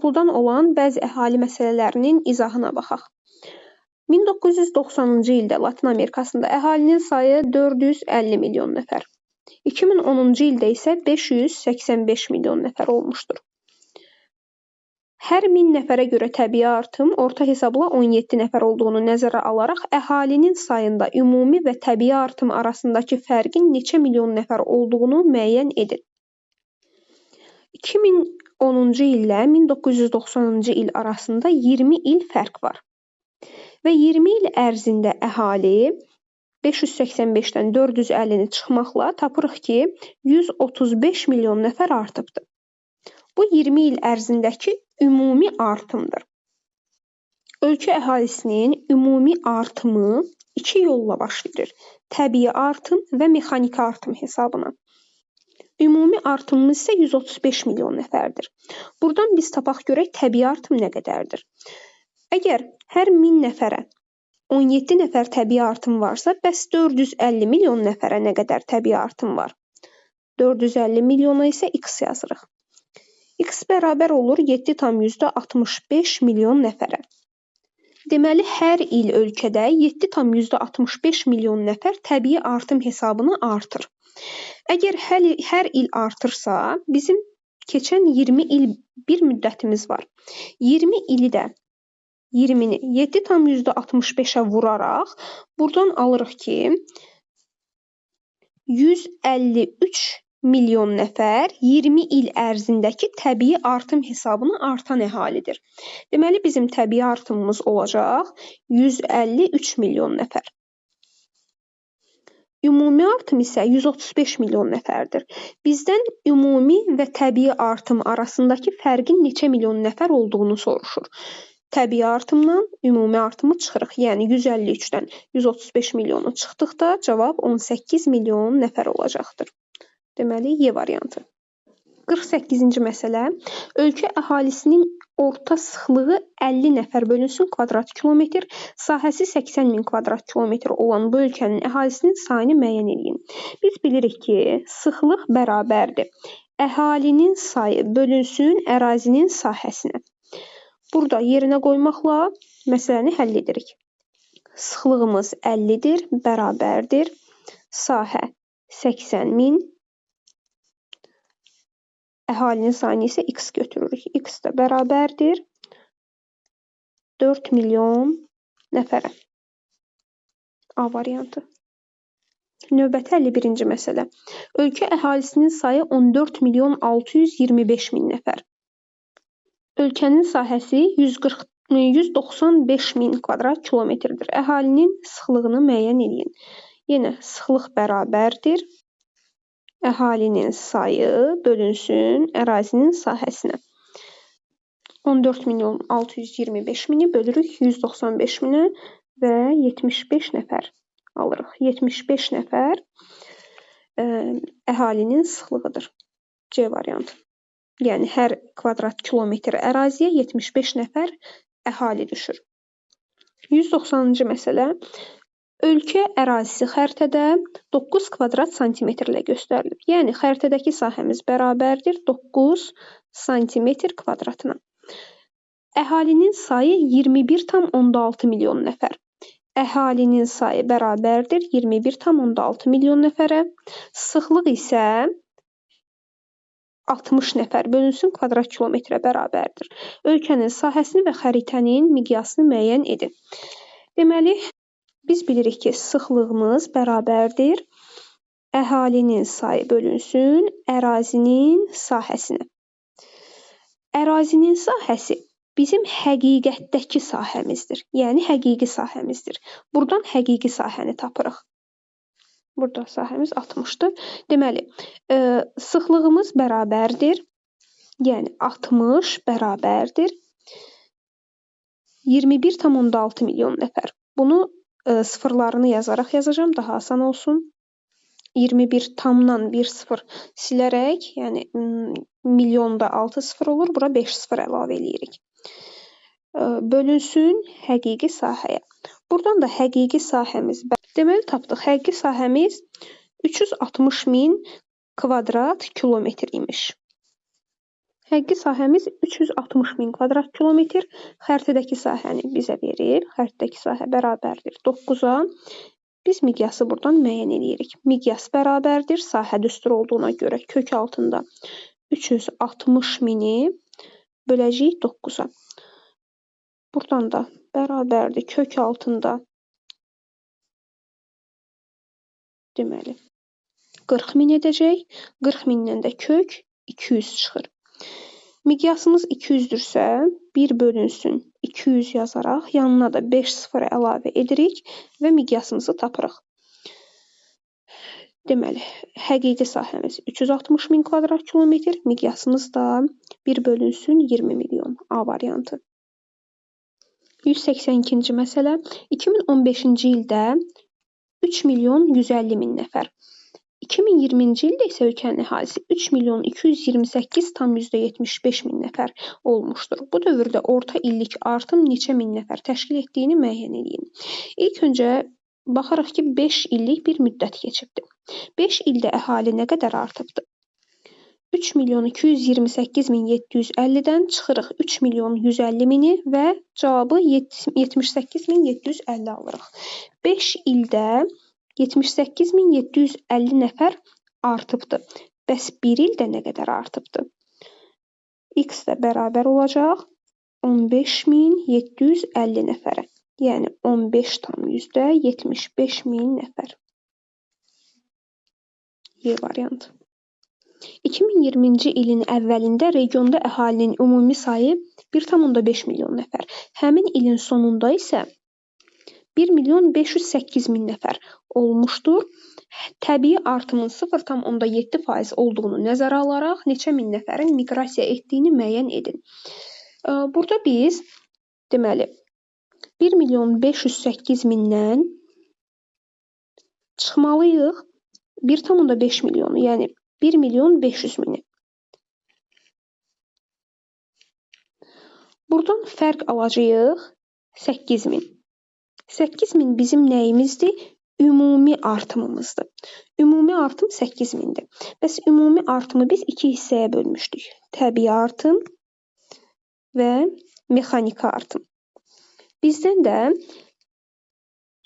Çoxludan olan bəzi əhali məsələlərinin izahına baxaq. 1990-cı ildə Latın Amerikasında əhalinin sayı 450 milyon nəfər. 2010-cu ildə isə 585 milyon nəfər olmuşdur. Hər 1000 nəfərə görə təbii artım orta hesabla 17 nəfər olduğunu nəzərə alaraq əhalinin sayında ümumi və təbii artım arasındakı fərqin neçə milyon nəfər olduğunu müəyyən edin. 2010-cu illə 1990-cı il arasında 20 il fərq var. Və 20 il ərzində əhali 585-dən 450-ni çıxmaqla tapırıq ki, 135 milyon nəfər artıbdır. Bu 20 il ərzindəki ümumi artımdır. Ölkə əhalisinin ümumi artımı iki yolla baş verir. Təbii artım və mexaniki artım hesabına. Ümumi artımımız isə 135 milyon nəfərdir. Buradan biz tapaq görək təbii artım nə qədərdir. Əgər hər 1000 nəfərə 17 nəfər təbii artım varsa, bəs 450 milyon nəfərə nə qədər təbii artım var? 450 milyona isə x yazırıq. X bərabər olur 7,65 milyon nəfərə. Deməli, hər il ölkədə 7,65 milyon nəfər təbii artım hesabına artır. Əgər hər il artırsa, bizim keçən 20 il bir müddətimiz var. 20 ili də 20-ni 7,65-ə vuraraq buradan alırıq ki, 153 milyon nəfər 20 il ərzindəki təbii artım hesabına artan əhalidir. Deməli, bizim təbii artımımız olacaq 153 milyon nəfər. Ümumi artım isə 135 milyon nəfərdir. Bizdən ümumi və təbii artım arasındakı fərqin neçə milyon nəfər olduğunu soruşur. Təbii artımdan ümumi artımı çıxırıq. Yəni 153-dən 135 milyonu çıxdıqda cavab 18 milyon nəfər olacaqdır. Deməli, Y variantı. 48-ci məsələ. Ölkə əhalisinin orta sıxlığı 50 nəfər bölünsün kvadrat kilometr, sahəsi 80 min kvadrat kilometr olan bu ölkənin əhalisinin sayını müəyyən eləyin. Biz bilirik ki, sıxlıq bərabərdir əhalinin sayı bölünsün ərazinin sahəsinə. Burada yerinə qoymaqla məsələni həll edirik. Sıxlığımız 50-dir, bərabərdir. Sahə 80 min. Əhalinin sayını isə x götürürük. X də bərabərdir 4 milyon nəfərə. A variantı. Növbəti 51-ci məsələ. Ölkə əhalisinin sayı 14 milyon 625 min nəfər. Ölkənin sahəsi 195 min kvadrat kilometrdir. Əhalinin sıxlığını müəyyən eləyin. Yenə sıxlıq bərabərdir əhalinin sayı bölünsün ərazinin sahəsinə. 14 milyon 625 mini bölürük 195 minə və 75 nəfər alırıq. 75 nəfər əhalinin sıxlığıdır. C variantı. Yəni hər kvadrat kilometr əraziyə 75 nəfər əhali düşür. 190-cı məsələ. Ölkə ərazisi xəritədə 9 kvadrat santimetrlə göstərilib. Yəni xəritədəki sahəmiz bərabərdir 9 santimetr kvadratına. Əhalinin sayı 21,6 milyon nəfər. Əhalinin sayı bərabərdir 21,6 milyon nəfərə. Sıxlıq isə 60 nəfər bölünsün kvadrat kilometrə bərabərdir. Ölkənin sahəsini və xəritənin miqyasını müəyyən edin. Deməli, biz bilirik ki, sıxlığımız bərabərdir əhalinin sayı bölünsün ərazinin sahəsinə. Ərazinin sahəsi bizim həqiqətdəki sahəmizdir. Yəni həqiqi sahəmizdir. Buradan həqiqi sahəni tapırıq. Burada sahəmiz 60-dır. Deməli, sıxlığımız bərabərdir. Yəni 60 bərabərdir 21,6 milyon nəfər. Bunu sıfırlarını yazaraq yazacağam, daha asan olsun. 21 tamdan 1 sıfır silərək, yəni milyonda 6 sıfır olur, bura 5 sıfır əlavə eləyirik. Bölünsün həqiqi sahəyə. Buradan da həqiqi sahəmiz, deməli tapdıq. Həqiqi sahəmiz 360 min kvadrat kilometr imiş. Həqiqi sahəmiz 360 min kvadrat kilometr. Xəritədəki sahəni bizə verir. Xəritədəki sahə bərabərdir 9-a. Biz miqyası buradan müəyyən edirik. Miqyas bərabərdir. Sahə düstur olduğuna görə kök altında 360 mini böləcəyik 9-a. Buradan da bərabərdir kök altında deməli 40 min edəcək. 40 mindən də kök 200 çıxır. Miqyasımız 200-dürsə, 1 bölünsün 200 yazaraq yanına da 5 sıfır əlavə edirik və miqyasımızı tapırıq. Deməli, həqiqi sahəmiz 360 min kvadrat kilometr, miqyasımız da 1 bölünsün 20 milyon. A variantı. 182-ci məsələ. 2015-ci ildə 3 milyon 150 min nəfər. 2020-ci ildə isə ölkənin əhalisi 3 milyon 228,75 min nəfər olmuşdur. Bu dövrdə orta illik artım neçə min nəfər təşkil etdiyini müəyyən edin. İlk öncə baxırıq ki, 5 illik bir müddət keçibdir. 5 ildə əhali nə qədər artıbdır? 3 milyon 228 min 750-dən çıxırıq 3 milyon 150 mini və cavabı 78 min 750 alırıq. 5 ildə 78.750 nəfər artıbdır. Bəs bir ildə nə qədər artıbdır? X də bərabər olacaq 15.750 nəfərə. Yəni 15,75 min nəfər. Y variantı. 2020-ci ilin əvvəlində regionda əhalinin ümumi sayı 1,5 milyon nəfər. Həmin ilin sonunda isə 1 milyon 508 min nəfər olmuşdur. Təbii artımın 0,7% olduğunu nəzərə alaraq neçə min nəfərin miqrasiya etdiyini müəyyən edin. Burada biz deməli 1 milyon 508 mindən çıxmalıyıq 1,5 milyonu, yəni 1 milyon 500 mini. Buradan fərq alacağıq 8 min. 8 min bizim nəyimizdir? Ümumi artımımızdır. Ümumi artım 8 mindir. Bəs ümumi artımı biz iki hissəyə bölmüşdük. Təbii artım və mexaniki artım. Bizdən də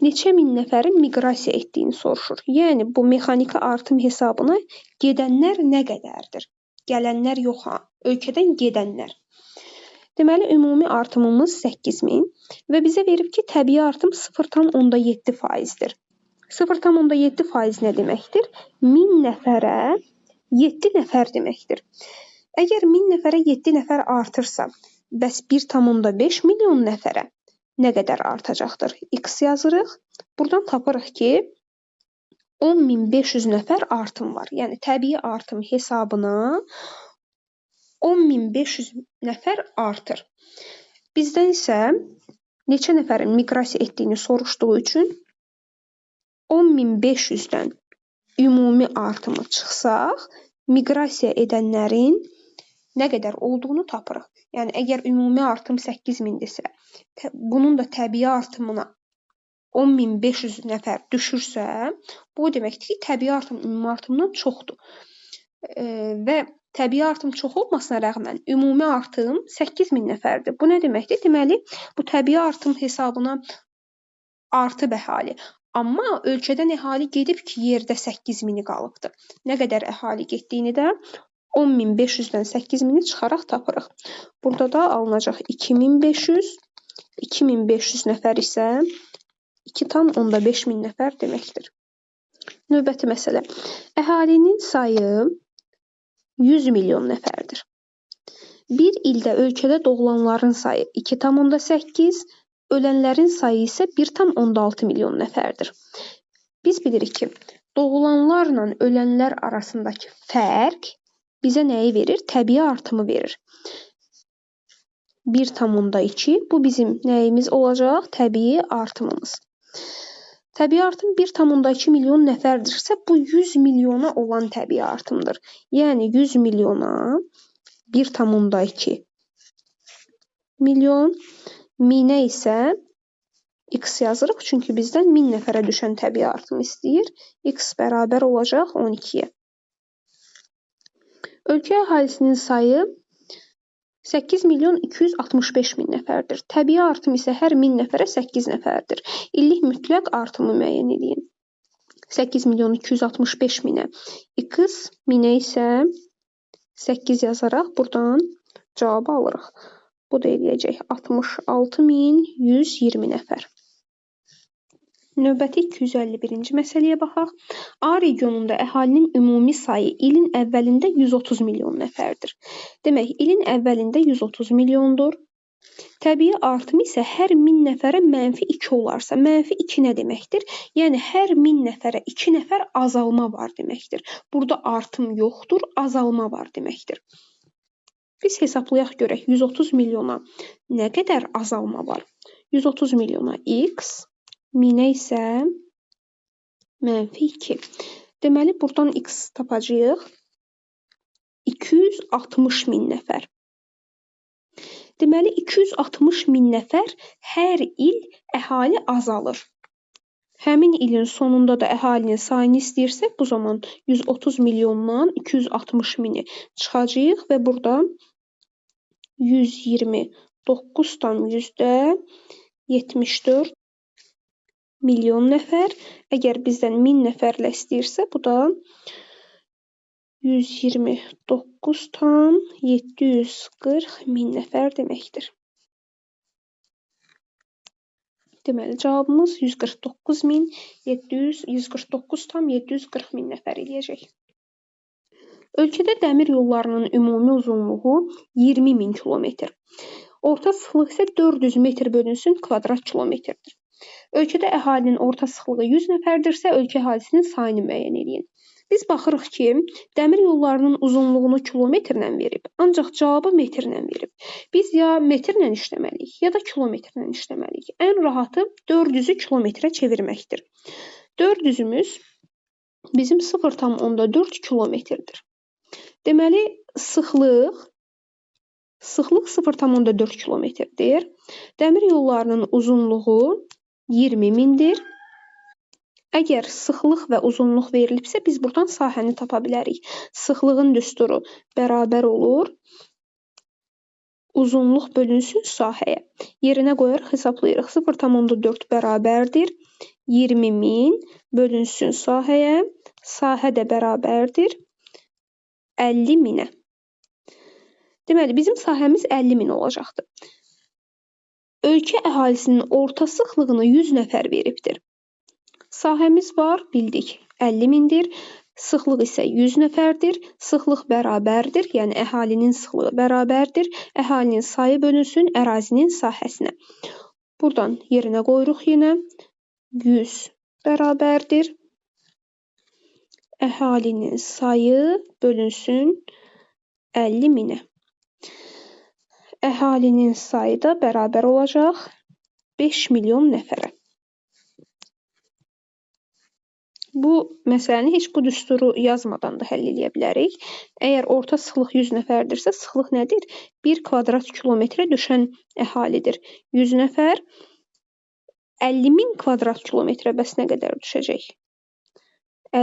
neçə min nəfərin miqrasiya etdiyini soruşur. Yəni bu mexaniki artım hesabına gedənlər nə qədərdir? Gələnlər yox ha, ölkədən gedənlər. Deməli, ümumi artımımız 8 min və bizə verib ki, təbii artım 0,7%-dir. 0,7% nə deməkdir? 1000 nəfərə 7 nəfər deməkdir. Əgər 1000 nəfərə 7 nəfər artırsa, bəs 1,5 milyon nəfərə nə qədər artacaqdır? X yazırıq. Buradan tapırıq ki, 10.500 nəfər artım var. Yəni, təbii artım hesabına 10.500 nəfər artır. Bizdən isə neçə nəfərin miqrasiya etdiyini soruşduğu üçün 10.500-dən ümumi artımı çıxsaq, miqrasiya edənlərin nə qədər olduğunu tapırıq. Yəni, əgər ümumi artım 8.000-dirsə, bunun da təbii artımına 10.500 nəfər düşürsə, bu o deməkdir ki, təbii artım ümumi artımdan çoxdur. Və təbii artım çox olmasına rəğmən ümumi artım 8.000 nəfərdir. Bu nə deməkdir? Deməli, bu təbii artım hesabına artıb əhali. Amma ölkədən əhali gedib ki, yerdə 8.000-i qalıbdır. Nə qədər əhali getdiyini də 10.500-dən 8.000-i çıxaraq tapırıq. Burada da alınacaq 2.500, 2.500 nəfər isə 2,5 min nəfər deməkdir. Növbəti məsələ. Əhalinin sayı 100 milyon nəfərdir. Bir ildə ölkədə doğulanların sayı 2,8, ölənlərin sayı isə 1,6 milyon nəfərdir. Biz bilirik ki, doğulanlarla ölənlər arasındakı fərq bizə nəyi verir? Təbii artımı verir. 1,2 bu bizim nəyimiz olacaq? Təbii artımımız. Təbii artım 1,2 milyon nəfərdirsə, bu 100 milyona olan təbii artımdır. Yəni 100 milyona 1,2 milyon, minə isə x yazırıq. Çünki bizdən 1000 nəfərə düşən təbii artım istəyir. X bərabər olacaq 12-yə. Ölkə əhalisinin sayı 8 milyon 265 min nəfərdir. Təbii artım isə hər 1000 nəfərə 8 nəfərdir. İllik mütləq artımı müəyyən eləyin. 8 milyon 265 minə x, minə isə 8 yazaraq buradan cavabı alırıq. Bu da eləyəcək 66.120 nəfər. Növbəti 251-ci məsələyə baxaq. A regionunda əhalinin ümumi sayı ilin əvvəlində 130 milyon nəfərdir. Demək, ilin əvvəlində 130 milyondur. Təbii artım isə hər 1000 nəfərə mənfi 2 olarsa, mənfi 2 nə deməkdir? Yəni, hər 1000 nəfərə 2 nəfər azalma var deməkdir. Burada artım yoxdur, azalma var deməkdir. Biz hesablayaq görək, 130 milyona nə qədər azalma var? 130 milyona x, minə isə mənfi 2. Deməli, buradan x tapacağıq. 260 min nəfər. Deməli, 260 min nəfər hər il əhali azalır. Həmin ilin sonunda da əhalinin sayını istəyirsək, bu zaman 130 milyondan 260 mini çıxacağıq və burada 129,74 milyon nəfər. Əgər bizdən 1000 nəfərlə istəyirsə, bu da 129,740 min nəfər deməkdir. Deməli, cavabımız 149,740 min nəfər eləyəcək. Ölkədə dəmir yollarının ümumi uzunluğu 20 min kilometr. Orta sıxlıq isə 400 metr bölünsün kvadrat kilometrdir. Ölkədə əhalinin orta sıxlığı 100 nəfərdirsə, ölkə əhalisinin sayını müəyyən eləyin. Biz baxırıq ki, dəmir yollarının uzunluğunu kilometrlə verib, ancaq cavabı metrlə verib. Biz ya metrlə işləməliyik, ya da kilometrlə işləməliyik. Ən rahatı 400-ü kilometrə çevirməkdir. 400-ümüz bizim 0,4 kilometrdir. Deməli, sıxlıq 0,4 kilometrdir. Dəmir yollarının uzunluğu 20 mindir. Əgər sıxlıq və uzunluq verilibsə, biz buradan sahəni tapa bilərik. Sıxlığın düsturu bərabər olur. Uzunluq bölünsün sahəyə. Yerinə qoyaraq hesablayırıq. 0,4 bərabərdir. 20 min bölünsün sahəyə. Sahə də bərabərdir 50 minə. Deməli, bizim sahəmiz 50 min olacaqdır. Ölkə əhalisinin orta sıxlığını 100 nəfər veribdir. Sahəmiz var, bildik, 50 mindir. Sıxlıq isə 100 nəfərdir. Sıxlıq bərabərdir, yəni əhalinin sıxlığı bərabərdir. Əhalinin sayı bölünsün ərazinin sahəsinə. Buradan yerinə qoyuruq yenə. 100 bərabərdir. Əhalinin sayı bölünsün 50 minə. Əhalinin sayı da bərabər olacaq 5 milyon nəfərə. Bu məsələni heç bu düsturu yazmadan da həll eləyə bilərik. Əgər orta sıxlıq 100 nəfərdirsə, sıxlıq nədir? 1 kvadrat kilometrə düşən əhalidir. 100 nəfər 50 min kvadrat kilometrə bəs nə qədər düşəcək?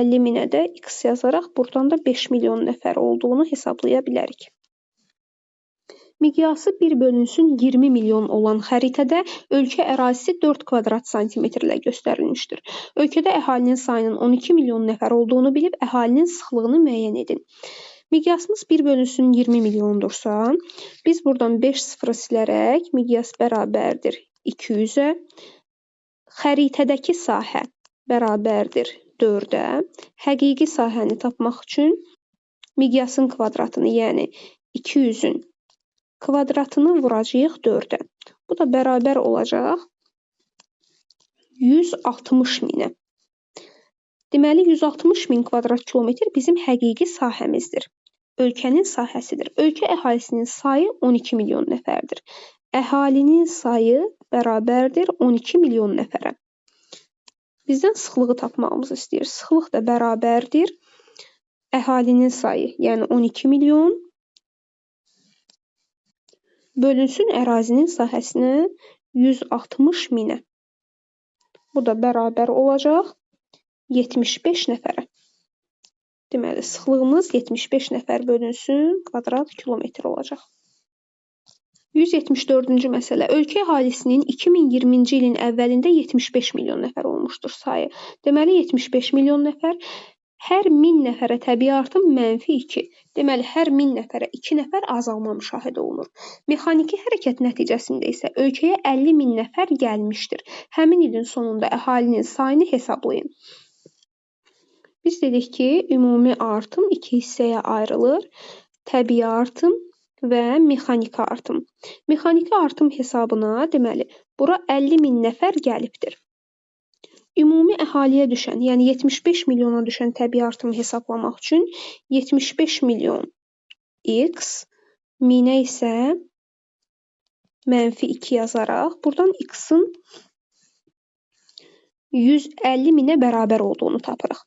50 minə də x yazaraq buradan da 5 milyon nəfər olduğunu hesablaya bilərik. Miqyası 1 bölünsün 20 milyon olan xəritədə ölkə ərazisi 4 kvadrat santimetrlə göstərilmişdir. Ölkədə əhalinin sayının 12 milyon nəfər olduğunu bilib, əhalinin sıxlığını müəyyən edin. Miqyasımız 1 bölünsün 20 milyondursa, biz buradan 5 sıfırı silərək miqyas bərabərdir 200-ə, xəritədəki sahə bərabərdir 4-ə, həqiqi sahəni tapmaq üçün miqyasın kvadratını, yəni 200-ün kvadratını vuracağıq 4-ə. Bu da bərabər olacaq 160 minə. Deməli, 160 min kvadrat kilometr bizim həqiqi sahəmizdir. Ölkənin sahəsidir. Ölkə əhalisinin sayı 12 milyon nəfərdir. Əhalinin sayı bərabərdir 12 milyon nəfərə. Bizdən sıxlığı tapmağımızı istəyir. Sıxlıq da bərabərdir əhalinin sayı, yəni 12 milyon bölünsün ərazinin sahəsinə 160 minə. Bu da bərabər olacaq 75 nəfərə. Deməli, sıxlığımız 75 nəfər bölünsün kvadrat kilometr olacaq. 174-cü məsələ. Ölkə əhalisinin 2020-ci ilin əvvəlində 75 milyon nəfər olmuşdur sayı. Deməli, 75 milyon nəfər. Hər 1000 nəfərə təbii artım -2. Deməli, hər 1000 nəfərə 2 nəfər azalma müşahidə olunur. Mexaniki hərəkət nəticəsində isə ölkəyə 50 min nəfər gəlmişdir. Həmin ilin sonunda əhalinin sayını hesablayın. Biz dedik ki, ümumi artım iki hissəyə ayrılır. Təbii artım və mexaniki artım. Mexaniki artım hesabına, deməli, bura 50 min nəfər gəlibdir. Ümumi əhaliyə düşən, yəni 75 milyona düşən təbii artımı hesablamaq üçün 75 milyon x, minə isə -2 yazaraq, buradan x-in 150 minə bərabər olduğunu tapırıq.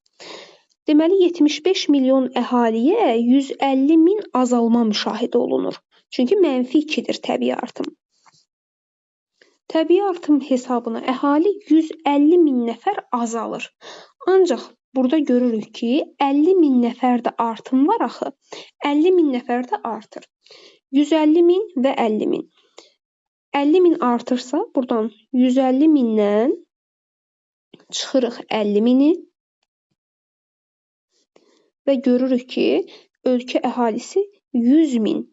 Deməli, 75 milyon əhaliyə 150 min azalma müşahidə olunur. Çünki -2-dir təbii artım. Təbii artım hesabına əhali 150 min nəfər azalır. Ancaq burada görürük ki, 50 min nəfər də artım var axı. 50 min nəfər də artır. 150 min və 50 min. 50 min artırsa, buradan 150 mindən çıxırıq 50 mini və görürük ki, ölkə əhalisi 100 min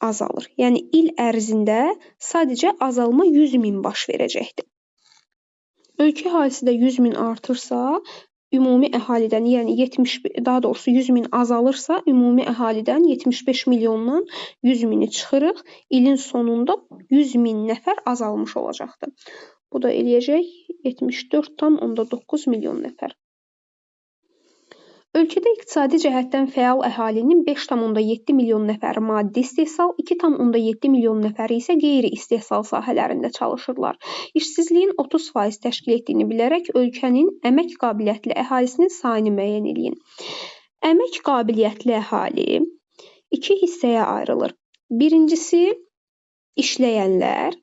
azalır. Yəni, il ərzində sadəcə azalma 100 min baş verəcəkdir. Ölkə əhalisi də 100 min artırsa, ümumi əhalidən, yəni 70, daha doğrusu 100 min azalırsa, ümumi əhalidən 75 milyondan 100 mini çıxırıq. İlin sonunda 100 min nəfər azalmış olacaqdır. Bu da eləyəcək 74,9 milyon nəfər. Ölkədə iqtisadi cəhətdən fəal əhalinin 5,7 milyon nəfəri maddi istehsal, 2,7 milyon nəfəri isə qeyri-istehsal sahələrində çalışırlar. İşsizliyin 30% təşkil etdiyini bilərək ölkənin əmək qabiliyyətli əhalisinin sayını müəyyən eləyin. Əmək qabiliyyətli əhali iki hissəyə ayrılır. Birincisi işləyənlər,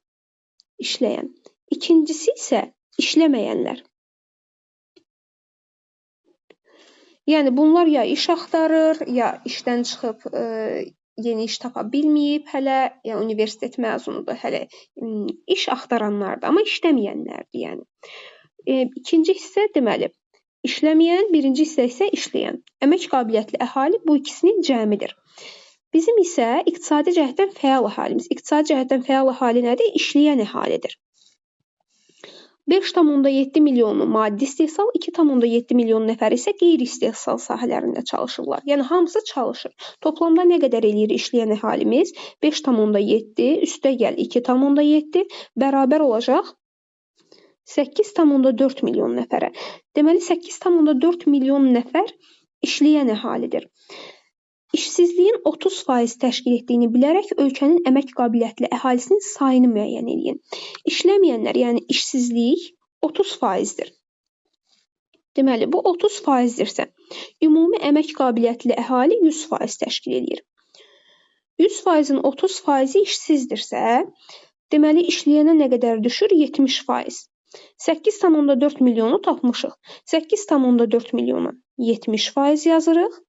işləyən. İkincisi isə işləməyənlər. Yəni, bunlar ya iş axtarır, ya işdən çıxıb yeni iş tapa bilməyib hələ, ya universitet məzunudur, hələ iş axtaranlardır, amma işləməyənlərdir, yəni. İkinci hissə deməli, işləməyən, birinci hissə isə işləyən. Əmək qabiliyyətli əhali bu ikisinin cəmidir. Bizim isə iqtisadi cəhətdən fəal əhalimiz. İqtisadi cəhətdən fəal əhali nədir? İşləyən əhalidir. 5,7 milyonu maddi istehsal, 2,7 milyon nəfər isə qeyri-istehsal sahələrində çalışırlar. Yəni, hamısı çalışır. Toplamda nə qədər eləyir işləyən əhalimiz? 5,7, üstə gəl 2,7 bərabər olacaq 8,4 milyon nəfərə. Deməli, 8,4 milyon nəfər işləyən əhalidir. İşsizliyin 30% təşkil etdiyini bilərək ölkənin əmək qabiliyyətli əhalisinin sayını müəyyən eləyin. İşləməyənlər, yəni işsizlik 30%-dir. Deməli, bu 30%-dirsə, ümumi əmək qabiliyyətli əhali 100% təşkil eləyir. 100%-in 30%-i işsizdirsə, deməli, işləyənə nə qədər düşür? 70%. 8,4 milyonu tapmışıq. 8,4 milyona 70% yazırıq.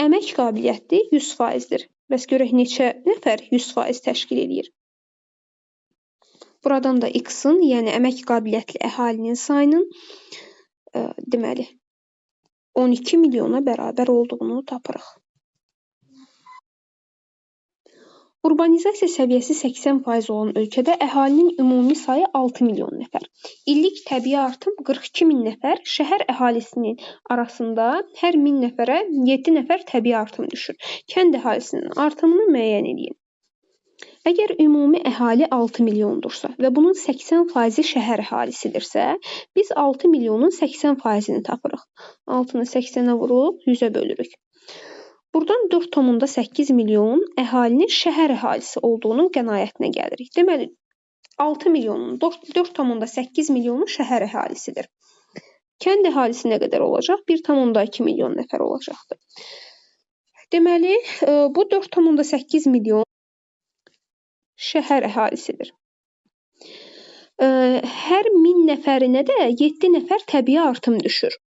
Əmək qabiliyyəti 100%-dir. Bəs görək neçə nəfər 100% təşkil eləyir. Buradan da X-in, yəni əmək qabiliyyətli əhalinin sayının deməli 12 milyona bərabər olduğunu tapırıq. Urbanizasiya səviyyəsi 80% olan ölkədə əhalinin ümumi sayı 6 milyon nəfər. İllik təbii artım 42 min nəfər, şəhər əhalisinin arasında hər 1000 nəfərə 7 nəfər təbii artım düşür. Kənd əhalisinin artımını müəyyən eləyin. Əgər ümumi əhali 6 milyondursa və bunun 80%-i şəhər əhalisidirsə, biz 6 milyonun 80%-ni tapırıq. 6-nı 80-ə vurub 100-ə bölürük. Buradan 4,8 milyon əhalinin şəhər əhalisi olduğunun qənaətinə gəlirik. Deməli, 6 milyonun 4,8 milyonu şəhər əhalisidir. Kənd əhalisi nə qədər olacaq? 1,2 milyon nəfər olacaqdır. Deməli, bu 4,8 milyon şəhər əhalisidir. Hər 1000 nəfərinə də 7 nəfər təbii artım düşür.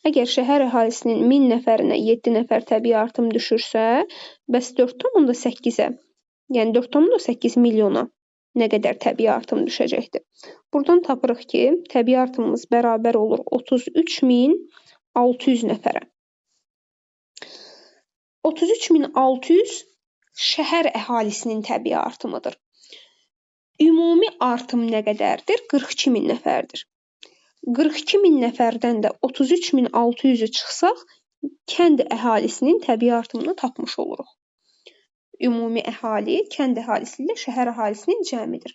Əgər şəhər əhalisinin 1000 nəfərinə 7 nəfər təbii artım düşürsə, bəs 4,8-ə Yəni 4,8 milyona nə qədər təbii artım düşəcəkdir? Buradan tapırıq ki, təbii artımımız bərabər olur 33.600 nəfərə. 33.600 şəhər əhalisinin təbii artımıdır. Ümumi artım nə qədərdir? 42.000 nəfərdir. 42.000 nəfərdən də 33.600-ü çıxsaq, kənd əhalisinin təbii artımını tapmış oluruq. Ümumi əhali kənd əhalisi ilə şəhər əhalisinin cəmidir.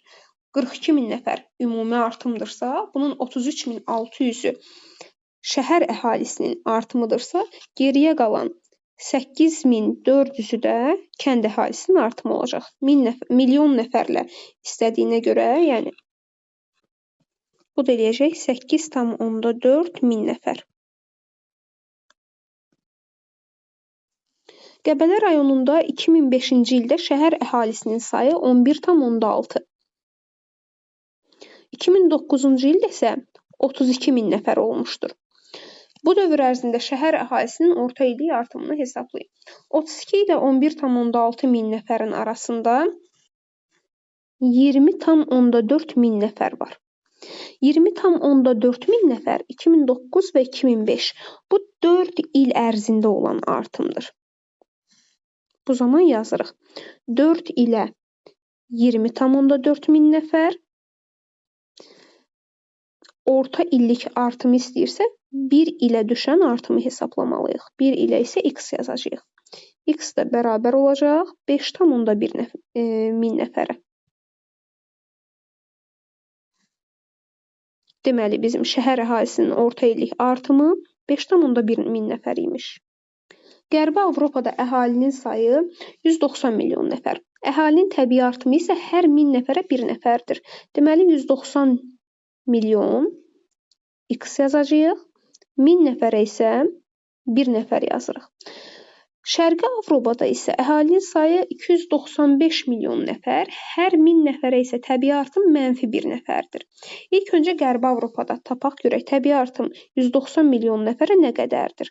42.000 nəfər ümumi artımdırsa, bunun 33.600-ü şəhər əhalisinin artımıdırsa, geriyə qalan 8.400-ü də kənd əhalisinin artımı olacaq. Milyon nəfərlə istədiyinə görə, yəni bu da eləyəcək 8,4 min nəfər. Qəbələ rayonunda 2005-ci ildə şəhər əhalisinin sayı 11,6. 2009-cu ildə isə 32.000 nəfər olmuşdur. Bu dövr ərzində şəhər əhalisinin orta illik artımını hesablayın. 32 ilə 11,6 min nəfərin arasında 20,4 min nəfər var. 20,4 min nəfər 2009 və 2005. Bu 4 il ərzində olan artımdır. Bu zaman yazırıq. 4 ilə 20,4 min nəfər orta illik artımı istəyirsə, 1 ilə düşən artımı hesaplamalıyıq. 1 ilə isə x yazacağıq. X də bərabər olacaq 5,1 min nəfərə. Deməli, bizim şəhər əhalisinin orta illik artımı 5,1 min nəfər imiş. Qərbi Avropada əhalinin sayı 190 milyon nəfər. Əhalinin təbii artımı isə hər 1000 nəfərə 1 nəfərdir. Deməli, 190 milyon x yazacağıq. 1000 nəfərə isə 1 nəfər yazırıq. Şərqi Avropada isə əhalinin sayı 295 milyon nəfər, hər 1000 nəfərə isə təbii artım mənfi 1 nəfərdir. İlk öncə Qərbi Avropada tapaq görək, təbii artım 190 milyon nəfərə nə qədərdir?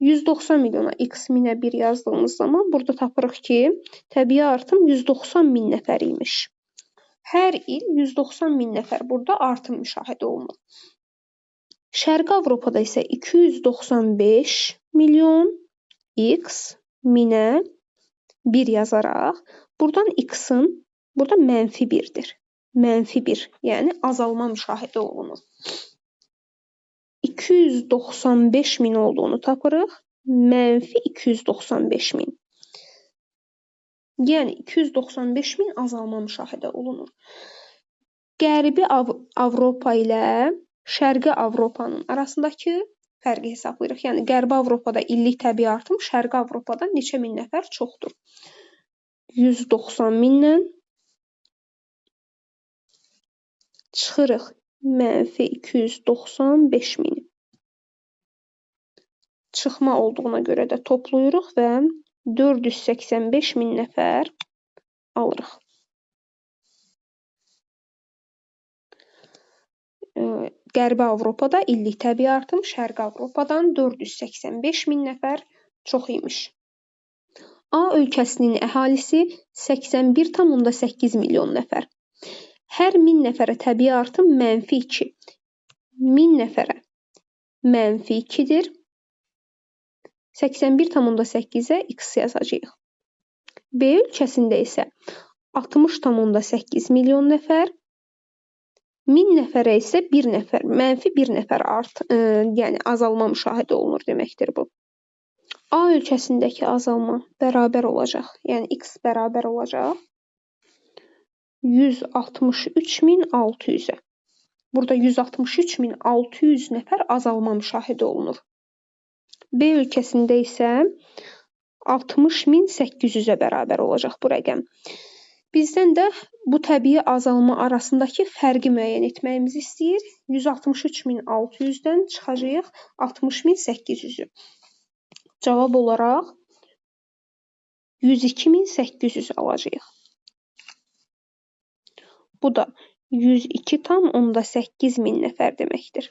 190 milyona x 1000-ə 1 yazdığımız zaman burada tapırıq ki, təbii artım 190 min nəfər imiş. Hər il 190 min nəfər burada artım müşahidə olunur. Şərqi Avropada isə 295 milyon x 1000-ə 1 yazaraq, buradan x-in, burada mənfi 1-dir. Mənfi 1, yəni azalma müşahidə olunur. 295 min olduğunu tapırıq. Mənfi 295 min. Yəni 295 min azalma müşahidə olunur. Qərbi Avropa ilə Şərqi Avropanın arasındakı fərqi hesablayırıq. Yəni Qərbi Avropada illik təbii artım Şərqi Avropadan neçə min nəfər çoxdur? 190 mindən çıxırıq mənfi 295 mini. Çıxma olduğuna görə də toplayırıq və 485 min nəfər alırıq. Qərbi Avropada illik təbii artım Şərqi Avropadan 485 min nəfər çox imiş. A ölkəsinin əhalisi 81,8 milyon nəfər. Hər 1000 nəfərə təbii artım mənfi 2. 1000 nəfərə mənfi 2-dir. 81,8-ə x yazacağıq. B ölkəsində isə 60,8 milyon nəfər. 1000 nəfərə isə 1 nəfər, mənfi 1 nəfər yəni azalma müşahidə olunur deməkdir bu. A ölkəsindəki azalma bərabər olacaq, yəni x bərabər olacaq 163.600-ə. Burada 163.600 nəfər azalma müşahidə olunur. B ölkəsində isə 60.800-ə bərabər olacaq bu rəqəm. Bizdən də bu təbii azalma arasındakı fərqi müəyyən etməyimizi istəyir. 163.600-dən çıxacağıq 60.800-ü. Cavab olaraq 102.800 alacağıq. Bu da 102,8 min nəfər deməkdir.